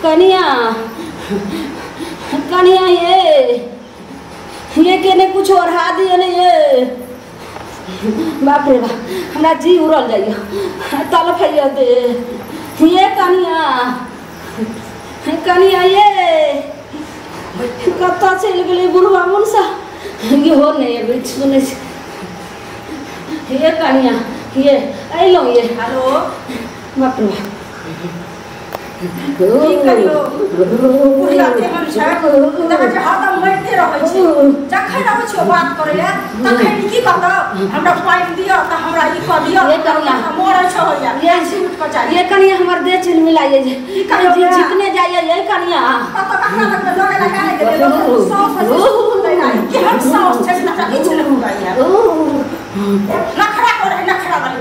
कनिया कनिया ये केने कुछ ओढ़ा दिए ने ये। बाप रे बाप हमरा जी उड़ल जाइए तलफैया दे। ये कनिया कनिया ये कतऽ चलि गेलै बुढ़वा मुनसा? ये हो नहीं अबै सुनै छी। ये कनिया ये अयलहुँ ये। हेलो बाप रे बाप की कहियो बुढ़िया तेहन छै देखै छै हरदम मरिते रहै छै। जखन अबै छै बात करै लए तखन की कहतौ हमरा पानि दिअ तऽ हमरा ई कऽ दिअ। ये कनिया मरै छै होइया ये उठि कऽ जाइ। ये कनिया हमर देह चिल मिलाइए जे झिकने जाइए। ये कनिया कतऽ ककरा लगमे लगे लगा नहि गेलै लोक साउस छै केहन साउस छै से हमरा किछु नहि बुझाइया। नखरा करै नखरा वाली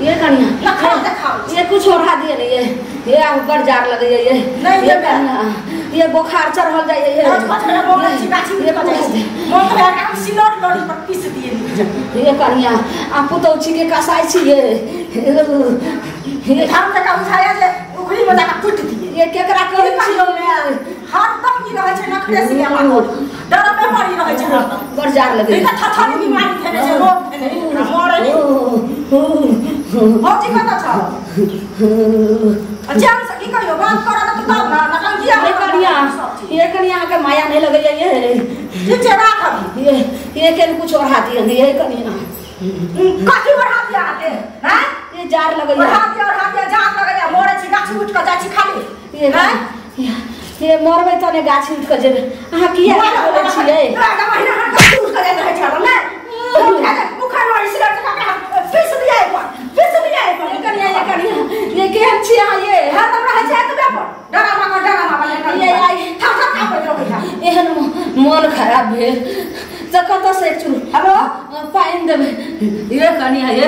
ये कनिया नखरा देखाओ। ये कुछ ओढ़ा दिए ने ये ऊपर जार लगे ये नहीं ये कनिया ये बुखार चढ़ल जाइए ये ये कनिया आ पुतौ छी के कसाई छी ये धान तक बुझाया जे उखड़ी में जाके टूट दिए। ये केकरा कहै छी? हरदम की रहै छै नखरे से लागल डर में पड़ी रहै छै हरदम बड़ जार लगे। ई त थथरी बीमारी भेने छै रोग भेने मरै नहीं। भौजी कतऽ छौ? चैन से की कहियो बात करऽ त तब ना नखन किया। ये कनिया ये कनिया के माया नहीं लगे ये। ठीक छै राख अभी। ये केन कुछ ओढ़ा दिए ये कनिया। कथी ओढ़ा दिया अहाँके? हैं ये जार लगे ओढ़ा दिया ओढ़ा दिया जार लगे मरै छी गाछी उठि कऽ जाइ छी खाली। ये ये मरबै तने गाछी उठि कऽ जेबै। अहाँ किया बोलै छियै? महीना अहाँ गाछी उठि कऽ जाइत रहै छलहुँ ने? उखड़ लड़ी सिलौट पीस दिया एहिपर पीस दिया एहिपर। ये कनिया ये कनिया ये केहन छी अहाँ? ये हरदम रहै छै एतबे पर डरामा कर डरामा वाला ये आई थप थप काँपैत रहै छै। एहन मन खराब भेल तऽ कतऽ से चुल हेलो पानि देबै। ये कनिया ये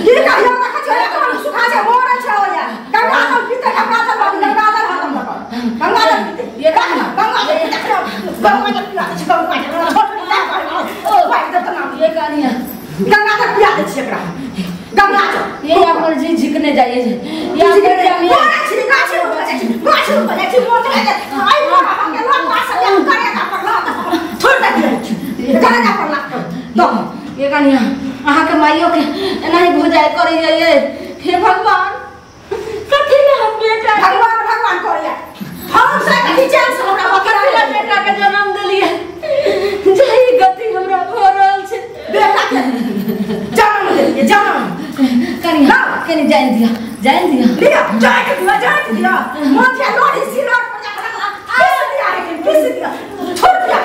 की कहियो देखै छियै एखन सुखा छै मरै छै ओया गंगाजल पीतै गंगाजल बाबू गंगाजल हरदम लग गंगाजल पीतै। ये कनिया गंगाजल पीतै गंगाजल पिया दै छै गंगाजल छोट ओ पानि देत ना। ये कनिया गंगाजल पिया दै छियै एकरा गंगाजल। ये हमर जी झिकने जाइए ये मरै छी गाछी उठि जाइ छी गाछी उठि जाइ छी मोन जाइ आइ मोरा हम के लग पास से करे का पर लग छोड़ दे छी करे का पर लग तो ये कनिया अहाँ के माइयो के एनाही भोजाइ करैया ये। हे भगवान कथी ले हम बेटा भगवान भगवान करैया हम से कथी चैन से हमरा कथी ले बेटा के जन्म देलियै जही गति हमरा भऽ रहल छै। बेटा के जन्म देलियै जन्म। कनिया कनि जानि दिअ जानि दिअ लिअ जानि दिअ जानि दिअ मोन छै लोढ़ी सिलौट पर जाके पीस दिया है पीस दिया छोड़ दिया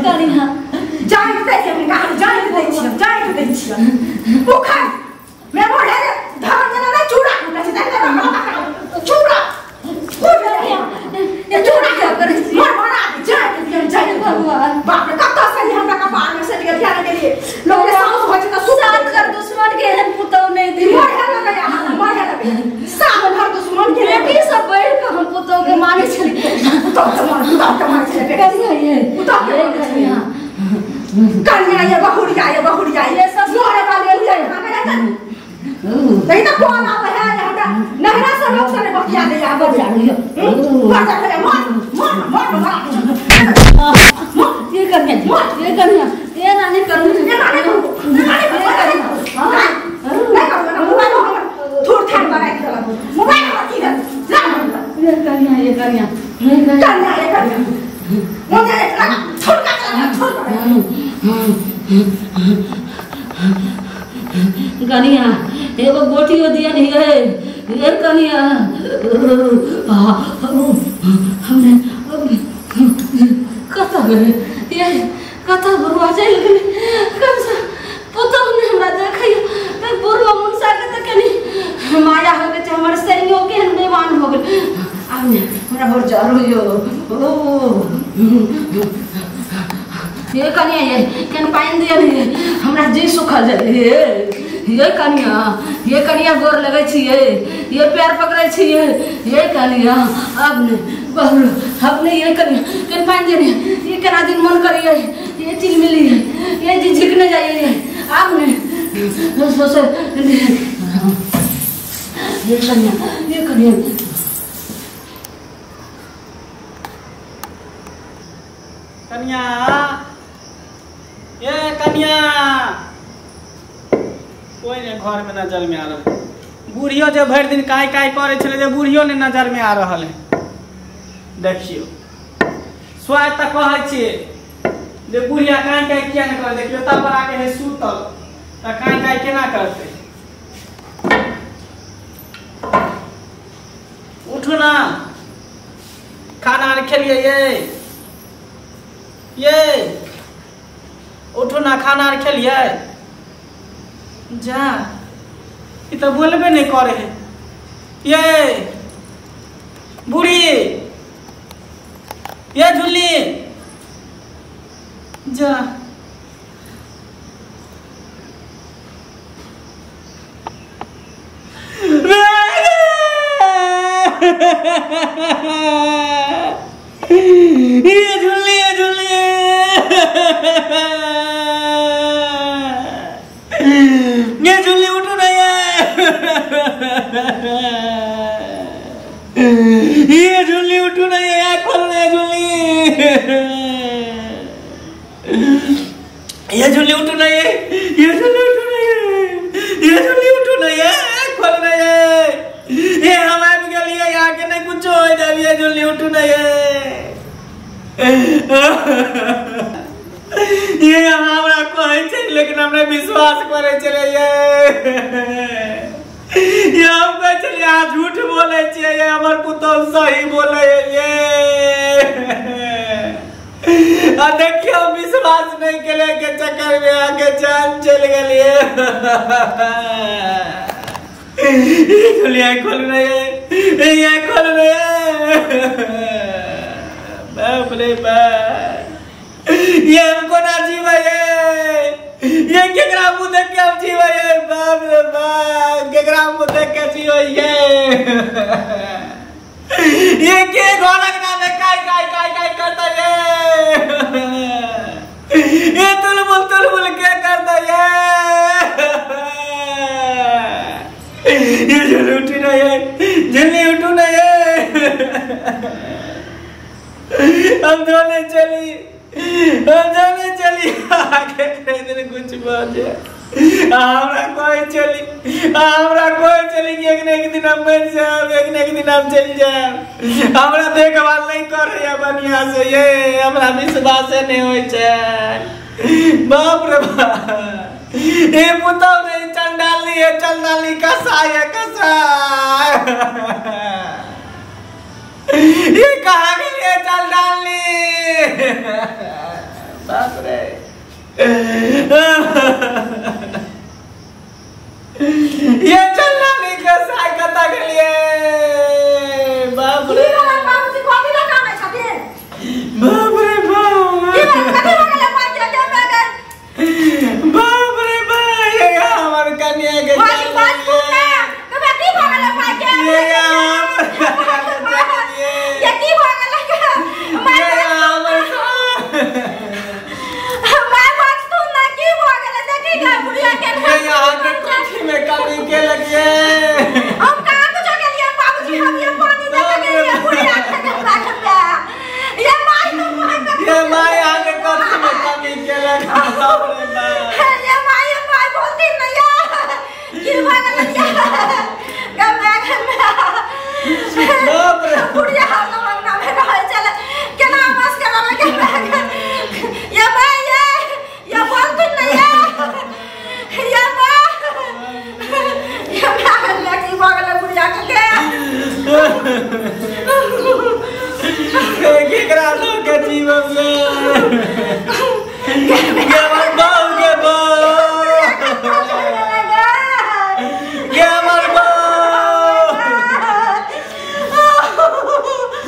कनिया जानि दै छियै हुनका हम जानि दै छियै जानि दै छियै उखड़ मे मोड़े धान जेना नहि चूड़ा कुटै छै तहिना चूड़ा कुट ये चूड़ा क्या करै छी? मर मरा दे जानि दिअ जानि भगवान बाप रे कतऽ से हमरा कपार में सटि गेल ध्यान गेलियै लोक के साउस होइ छै तऽ सात घर दुश्मन के एहन पुतौ नहि दियौ। मरे लगैया मरे लगैया सात घर दुश्मन के बेटी सब बढ़ि कऽ हम पुतौ के मानै छलियै। पुतौ के मान पुतौ के मानै छलियै कनिया ये पुतौ के मानै छलियै। कनिया ये बहुरिया ये बहुरिया ये ससुर मरे वाली ये नहीं तो कौन आवे है हमरा नहरा से लोग से बतिया दे आबो जा रही मर जा मर मर मर मर ये कनिया ये कनिया ये नानी करू ये नानी करू ये नानी करू नहीं करू ना मोबाइल हमर थोड़ थाड़ बनाइ के देलक मोबाइल हमर की भेल ला ये कनिया ये कनिया ये कनिया ये कनिया मोने लगा छोड़ का छोड़ कनिया एगो गोटियो दिया नहीं है ये कनिया हमने कतऽ गेलै ये कतऽ बुढ़वा चलि गेलै? कम से पुतहु नहि हमरा देखैया तऽ बुढ़वा मुनसा के तऽ कनि माया हो गेल छै हमर सैनियो केहन बेमान हो गेल। आब ने हमरा बड़ जर होइयो। ओ ये कनिया ये केन पानि दिया नहीं हमरा जी सुखल जाइ ये कनिया गोर लगै छियै ये पैर पकड़ै छियै ये कनिया अब ने बहु अब ने ये कनिया केन पानि दिया नहीं ये केना दिन मन करिए ये चिलमिली ये जी झिकने जाइए अब ने सोचे ये कनिया ये कनिया। कनिया ये कनिया कोई नहीं घर में नजर में आ रहा है। बूढ़ियो जो भरि दिन काय काय करे छले जे बूढ़ियो ने नजर में आ रहा है। देखियो स्वाद तक कहै छियै जे बुढ़िया काय काय किया ने करे, देखियो तब पर आके है सुतल त काय काय केना करते। उठू ना, खाना आर खेलिए ये उठू ना, खाना आर खेलिए। जा ई तो बोलबे नहीं करे है ये बूढ़ी ये झुल्ली जा। ये झुल्ली ये झुल्ली ये झुल्ली उठो ना ये झुल्ली उठो ना ये खोलो ना झुल्ली ये झुल्ली उठो ना ये झुल्ली उठो ना ये झुल्ली उठो ना ये खोलो ना ये हम आबि गेलियै यहाँ के नहीं कुछो हो जाए ये झुल्ली उठो ना ये ये हमरा कहै छै लेकिन हमरा विश्वास करै छलै ये हम कहै छलियै अहाँ झूठ बोलै छियै, ये हमर पुतोहु सही बोलै ये। आ देखियौ विश्वास नहीं केले के चक्कर में आके जान चलि गेलियै। झुलिया खोल रहे ये खोल रहे बाप रे बाप ये हमको ना जीवा ये केकरा मुंह देख के हम जीवा ये बाप रे बाप केकरा मुंह देख के जीवा ये के घोड़क ना दे काय काय काय काय करता ये तुलबुल तुलबुल के करता ये जल्दी उठी ना ये जल्दी उठू ना ये हम दोनों चली हम दोनों चली आगे दिन कुछ बाजे हमरा कोई चली हमरा कोई चली एक न एक दिन हम मर जाब एक न एक दिन हम चल जाब। हमरा देखभाल नहीं करे बढ़िया से ये हमरा विश्वास नहीं होय छै बाप रे बाप। ये पुतौ नहीं चंडाली है चंडाली कसाई है कसाई ये कहाँ गेलिए चंडाली बाप रे ये चंडाली कसाई कतऽ गेलिए बाप रे बाप रे बाप रे बाप ये हमर कनिया के बाप रे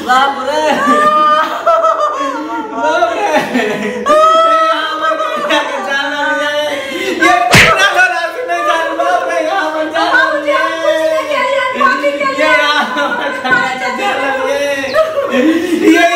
बाप रे ये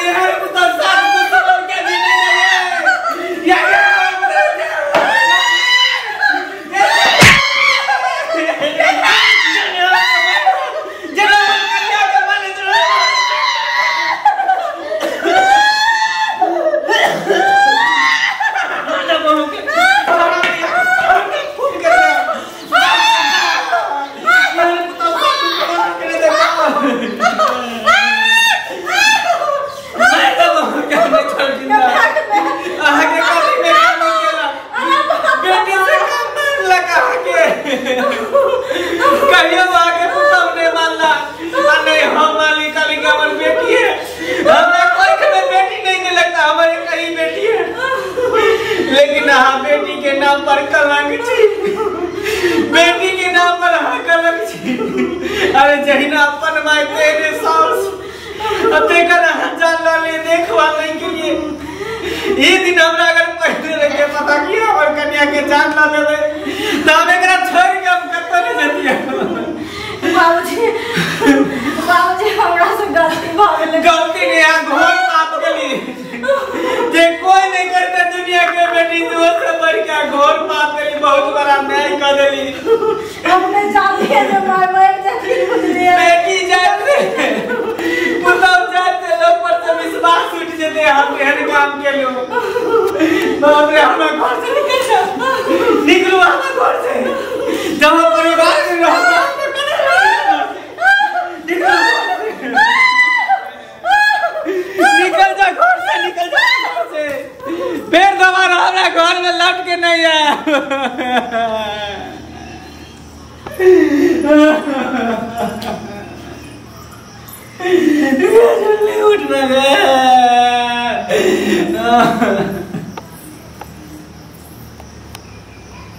ई दिन हमरा अगर पहिले रहिते पता की हमर कन्या के जान ल लेबै त हम एकरा छोड़ के हम कतौ नहीं जतियै। बाबूजी बाबूजी हमरा से गलती भ गेलै। गलती नहीं आ घोर पाप केली जे कोई नहीं करते दुनिया के बेटी वो से बढ़ के घोर पाप केली, बहुत बड़ा न्याय कर देली। हम नहीं जानलिए जे माय मर जतिन बुझलिए। बेटी जाते पुतहु जाते लोग पर से विश्वास उठ जेते हम एहन काम केलु। बाप रे हमरा घर से निकल जा, निकलू हमरा घर से, जब हम परिवार में रहब निकल जा घर से, निकल जा घर से, फिर दोबारा हमरा घर में लौट के नहीं आया। उठ रहा है।